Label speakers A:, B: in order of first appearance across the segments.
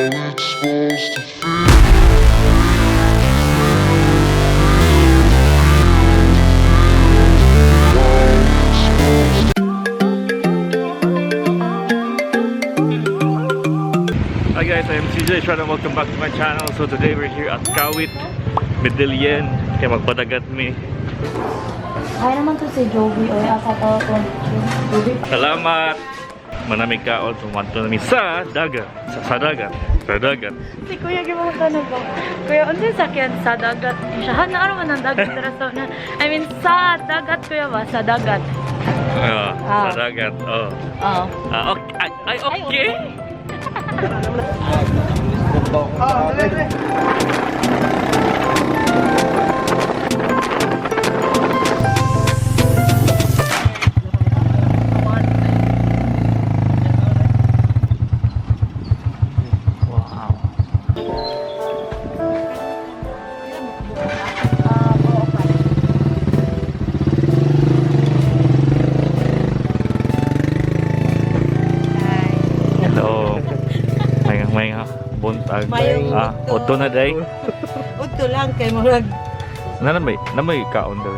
A: It's supposed to feel.
B: Hi guys, I'm CJ Shran and welcome back to my channel. So today we're here at Kawit, Medellin. Kaya magpadagat mi.
C: Kaya naman to si Joby. Oy, asa to to. Joby.
B: Salamat! Manamig kaon, tumanto namin sa dagat. Sa dagat. Sa dagat.
C: Si Kuya gibaw ka na ba? Kuya, unsa sakyan sa dagat? Siya ha na man ang dagat tara sa na. I mean sa dagat, kuya ba? Sa dagat.
B: Ah, sa dagat. Oh.
C: Oo.
B: Ah, okay. Ay, ay, okay. Wow. Hello. May buntag.
D: Mayong
B: Ah,
D: udto.
B: udto na day.
D: Udto lang kay murag
B: Na na may kaon daw.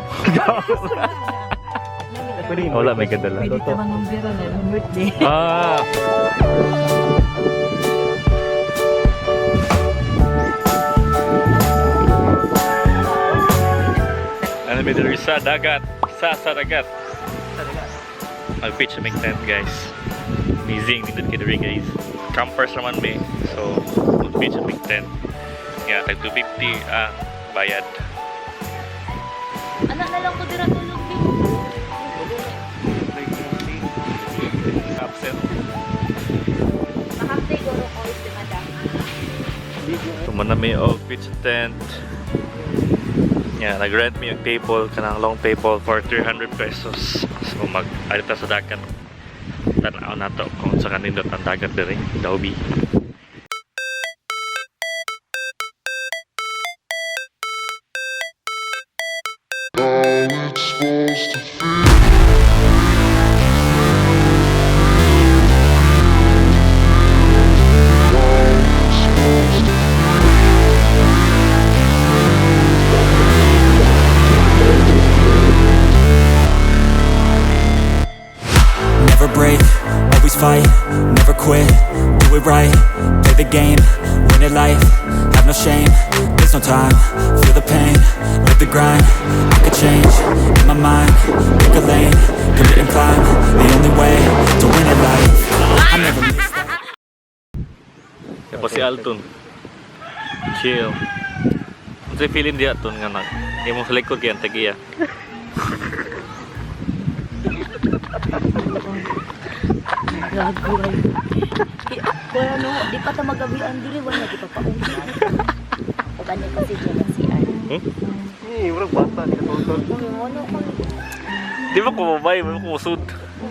B: Wala may kadala.
D: pwede ka mangumbira na imong birthday.
B: Ah. Ano may diri sa dagat? Sa dagat. Mag-pitch make tent, guys. Amazing dito kay diri, guys. Campers naman may. So mag-pitch make tent. Yeah, tag 250 ang bayad.
C: Anak na lang ko dira tulog din.
B: Absent.
C: Mahapte guro ko si madam.
B: Tumana may og pitch tent. Yeah, nag-rent mi og table, kanang long table for 300 pesos. So mag adto sa dagat. Tan-aw nato kung sa kanindot ang dagat diri, Daubi.
A: How it's supposed to feel. How it's supposed to
E: Never break, always fight, never quit, do it right, play the game, win it life, have no shame, there's no time, feel the pain, live the grind, I could change, in my mind, pick a lane, commit and climb, the only way to win it life, I never miss that.
B: Tapos si Alton. Chill. Unsay feeling diya Alton nga nag imong sa likod kay ang tagiya.
C: Gago ay. Kuya no, di pa ta magabian diri wala di pa pauwi. O gani kasi dyan si An.
B: Hmm?
F: Eh, murag bata ni katulog.
C: Ano ko?
B: Di ba ko mabay, mo ko usod.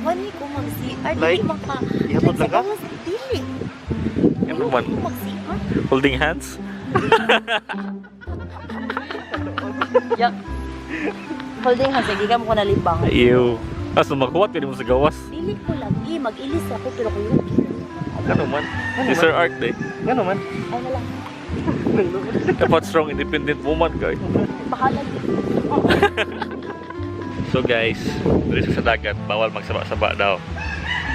C: Wani ko mag CR
F: Like,
C: dili man ka.
F: ihatod lang ka?
C: Dili.
B: Ano man?
C: Ko mag CR.
B: Holding hands?
C: Yak. Holding hands, lagi ka mo ko nalibang.
B: Ew. Ah, sumakuwat ka mo sa gawas.
C: Dili ko lagi, mag-ilis ako pero kuyo.
B: Ano man? Si Sir Art eh.
F: Ngano man?
C: Ay na lang.
B: Dapat strong independent woman kay.
C: Bahala di.
B: So guys, dito sa dagat, bawal magsaba-saba daw.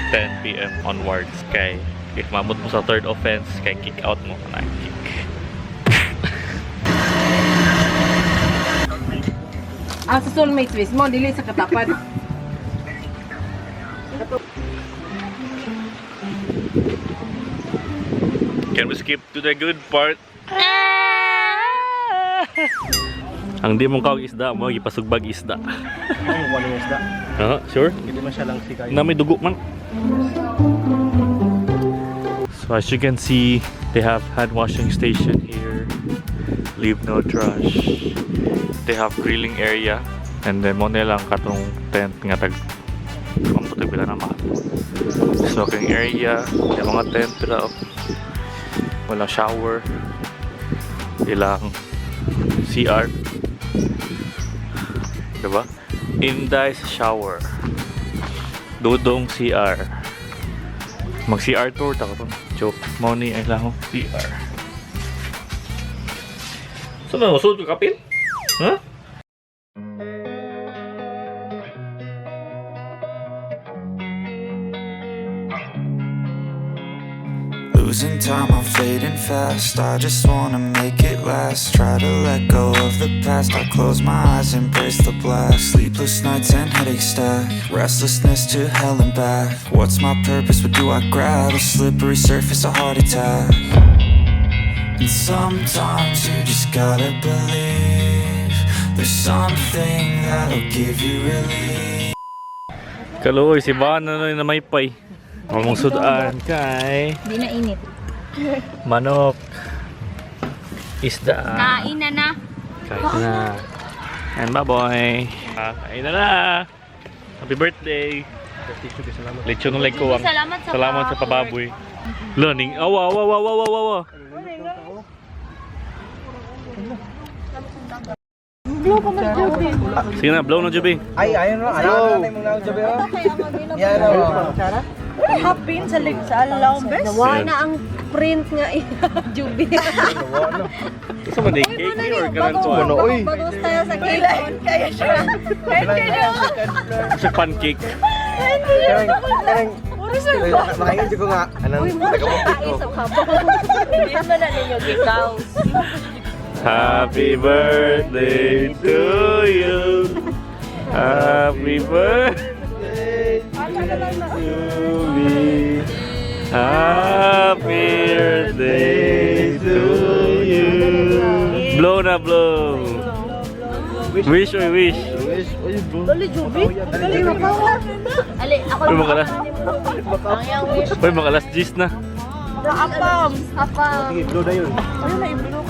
B: 10 p.m. onwards kay if maabot mo sa third offense kay kick out mo na kick.
D: Ang sa soulmate twist mo dili sa katapat.
B: Can we skip to the good part? Ang di mong kaog isda mo gipasugbag isda.
F: Ang wala yung isda.
B: Ah, sure?
F: Hindi man siya lang si kayo.
B: Na may dugo man. So as you can see, they have hand washing station here. Leave no trash. They have grilling area. And then mo nilang katong tent nga tag ang pila na mahal. Smoking area, yung mga tent pila oh. Wala shower. Ilang CR. Diba? Inday sa shower. Dudong CR. Mag CR tour ta ko. Joke. Mao ni ay lang CR. So na usod ka kapil? Huh?
E: Losing time, I'm fading fast. I just wanna make it last. Try to let go of the past. I close my eyes, embrace the blast. Sleepless nights and headaches stack. Restlessness to hell and back. What's my purpose? What do I grab? A slippery surface, a heart attack. And sometimes you just gotta believe there's something that'll give you relief.
B: Kaluoy si Bana na na may pay. Among sudan kay
C: Di na init.
B: Manok. Isda.
C: Kain na na.
B: Kain na. And baboy. Ah, kain na na. Happy birthday. Lechon ng ko ang.
C: Salamat sa
B: Salamat sa pababoy. Learning. Awa, awa, awa, awa, awa, awa. Sige na, blow na, Juby.
F: Ay, ayun na. Ano na yung mga jabi oh. Yan oh.
D: Hapin sa lig sa lambes.
B: Nawa
D: na ang print nga Juby.
B: Isa man din cake or kanang kuwan?
F: Ano, oy.
D: Bagong style sa cake. Kaya siya.
B: Sa pancake.
F: Karang, karang. Makaingon jud ko nga. Anong taga-bukid ko.
C: Hindi man na ninyo gikaw.
B: Happy birthday to you. Happy birthday to me. Happy birthday to you. Blow na blow. Wish or wish.
F: Wish, oy, bro.
D: Dali Juby. Dali makawa.
C: Ali, ako
B: Uy, mga alas.
C: Ang iyang wish.
B: Uy, mga alas 10 na.
D: Apam.
C: Apa.
F: Sige, blow na yun.
D: Ayun na i-blow.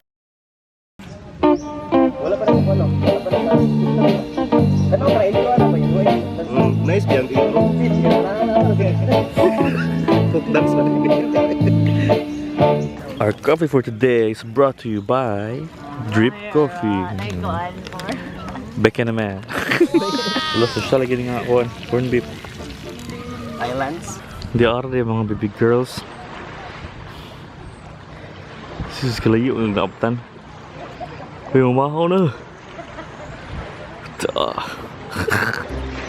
F: Wala pa rin ano. Wala pa rin. Ano para intro ano ba yun?
G: Nice ba yung intro? Cook dance na din.
B: Our coffee for today is brought to you by Drip Coffee. Beke naman. Wala, social lagi nga ako. Corn beef.
F: Islands.
B: Di are di mga baby girls. Sus, kalayo yung naaptan. Uy, umahaw na. Ta.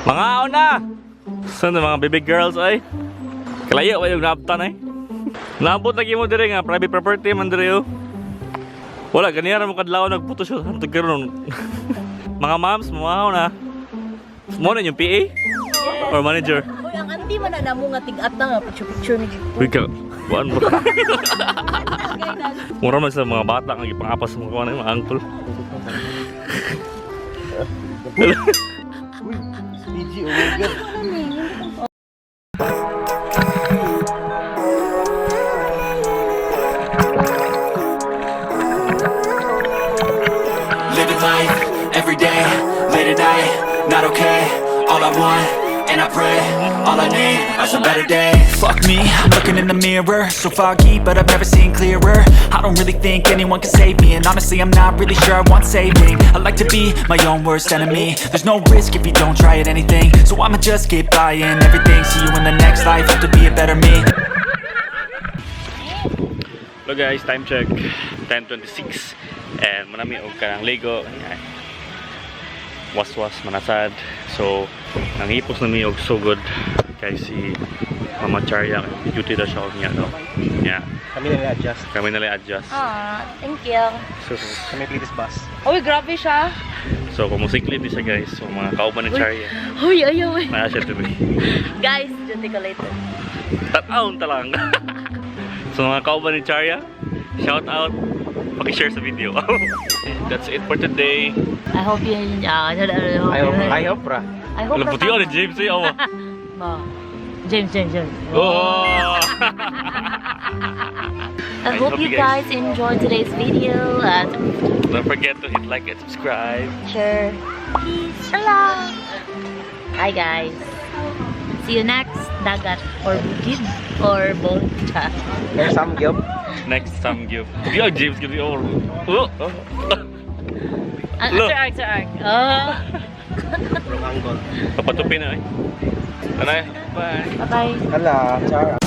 B: Mga na! Saan na mga baby girls ay? Kalayo ba yung naaptan ay? Naabot lagi mo dire nga, private property man dire oh. Wala, ganyan ra mo kadlaw nagphotoshoot hantod karon. Mga moms, mumahaw na. Mo na yung PA? Or manager?
C: Uy, ang auntie man na namo nga tig-at na nga picture-picture ni
B: Uy ka, kuan mo. Mura man sa mga bata nga gipangapas sa mga kuan mga uncle.
F: PG, oh my God.
E: Living life every day, late at night, not okay. All I want, and I pray, all I need are some better days. Fuck me, I'm looking in the mirror, so foggy, but I've never seen clearer. I don't really think anyone can save me, and honestly, I'm not really sure I want saving. I like to be my own worst enemy. There's no risk if you don't try at anything, so I'ma just keep buying everything. See you in the next life, have to be a better me.
B: Hello guys, time check 10:26 and manami og kanang ligo. Ayan. Waswas manasad. So nangipos na mi og sugod kay si Mama Charya duty daw siya og niya no. Yeah,
F: Kami na adjust.
B: kami na lang adjust.
C: Ah, thank you.
B: So,
F: Kami Pitis bus.
D: Uy, grabe siya.
B: so kumusikli ni siya guys. So mga kauban ni Charya.
C: Uy, ayaw eh.
B: Naa siya to be.
C: Guys, duty ko later.
B: Tataon ta lang. So mga kauban ni Charya, shout out, paki-share sa video. That's it for today.
C: I hope you
F: I hope, I hope ra.
C: I hope
B: Alam puti ni James eh, awa.
C: Ma. James, James, James.
B: Oh!
C: I hope you guys enjoyed today's video and
B: Don't forget to hit like and subscribe.
C: share. Peace. Hello. Bye guys. See you next dagat or bukid or boat.
F: There's some gyud.
B: Next time give. Yo, James, give me over. Oh!
C: Ah,
B: Look.
C: Sir Ark, Sir Ark. Oh.
F: Wrong angle.
B: Papatupi na eh. Anay, bye.
C: Bye-bye.
F: Hala, char.